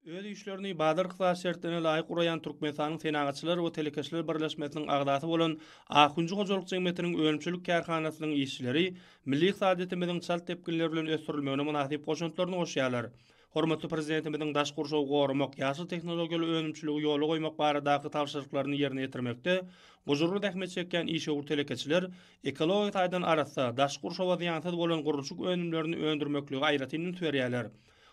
Öz işlerini bazar ykdysady şertlerine laýyk guraýan Türkmenistanyň Senagatçylar we telekeçiler birleşmesiniň agzasy bolan Ak hünji hojalyk jemgyýetiniň önümçilik kärhanasynyň işçileri milli ykdysadyýetimiziň çalt depginler bilen ösdürilmegine mynasyp goşantlaryny goşýarlar. Hormatly Prezidentimiziň daş gurşawy goramak, ýaşyl tehnologiýaly önümçiligi ýola goýmak baradaky tabşyryklaryny ýerine ýetirmekde gujurly zähmet çekýän işewür telekeçiler ekologiýa taýdan arassa, daşky gurşawa zyýansyz bolan gurluşyk önümlerini öndürmeklige aýratyn üns berýärler.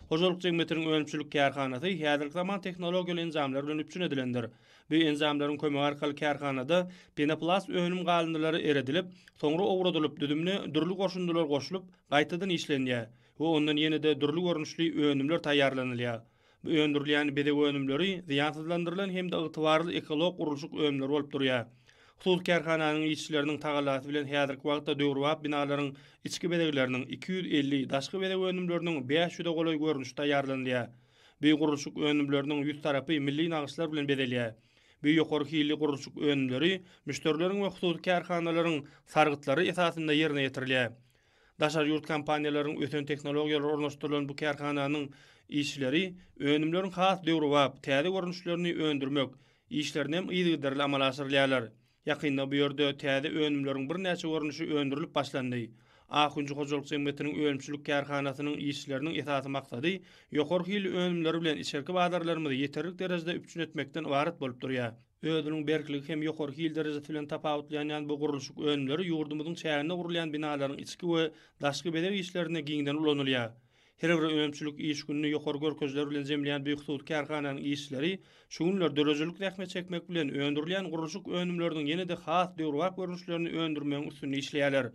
Hojalyk jemgyýetiniň önümçilik kärhanasy häzirki zaman tehnologiýaly enjamlar bilen üpjün edilendir. Bu enjamlaryň kömegi arkaly kärhanada penoplast önüm galyndylary eredilip, soňra owradylyp, düzümine dürli goşundylar goşulyp, gaýtadan işlenýär we ondan ýene-de dürli görnüşli önümler taýýarlanylýar. Bu öndürilýän bezeg önümleri zyýansyzlandyrylan hem-de ygtybarly ekologik gurluşyk önümleri bolup durýar. Hususy kärhananyň işçileriniň tagallasy bilen häzirki wagtda döwrebap binalaryň içki bezegleriniň 250, daşky bezeg önümleriniň bäş ýüze golaý görnüşi taýýarlanylýar. Bu gurluşyk önümleriniň ýüz tarapy milli nagyşlar bilen bezelýär. Bu ýokary hilli gurluşyk önümleri müşderileriň we hususy kärhanalaryň sargytlary esasynda ýerine ýetirilýär. Daşary ýurt kompaniýalaryň ösen tehnologiýalary ornaşdyrylan bu kärhananyň işçileri önümleriň has döwrebap, täze görnüşlerini öndürmek işlerini hem yzygiderli amala aşyrylýarlar. Ýakynda bu ýerde täze önümleriň birnäçe görnüşi öndürilip başlandy. Ak hünji hojalyk jemgyýetiniň önümçilik kärhanasynyň işçileriniň esasy maksady ýokary hilli önümleri bilen içerki bazarlarymyzy ýeterlik derejede üpjün etmekden ybarat bolup durýar. Özüniň berkligi hem ýokary hil derejesi bilen tapawutlanýan bu gurluşyk önümleri ýurdumyzyň çäginde gurulýan binalaryň içki we daşky bezeg işlerinde giňden ulanylýar. Her bir önümçilik iş gününi ýokary görkezijiler bilen jemleýän bu hususy kärhananyň işçileri şu günler döredijilik zähmet çekmek bilen, öndürilýän gurluşyk önümleriniň ýene-de has döwrebap görnüşlerini öndürmegiň üstünde işleýärler.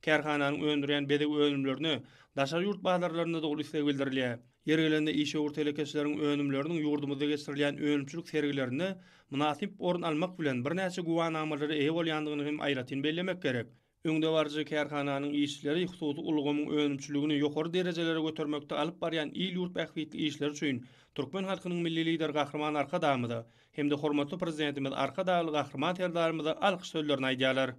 Kärhananyň öndürýän bezeg önümlerine daşary ýurt bazarlarynda-da uly isleg bildirilýär. Ýeri gelende, işewür telekeçileriň önümleriniň ýurdumyzda geçirilýän önümçilik sergilerinde mynasyp orun almak bilen, birnäçe güwänamalara eýe bolýandygyny hem aýratyn bellemek gerek. Öňdebaryjy kärhananyň işçileri hususy ulgamyň önümçiligini ýokary derejelere götermekde alyp barýan il-ýurt bähbitli işleri üçin türkmen halkynyň Milli Lideri Gahryman Arkadagymyza hem-de hormatly Prezidentimiz Arkadagly Gahryman Serdarymyza alkyş sözlerini aýdýarlar.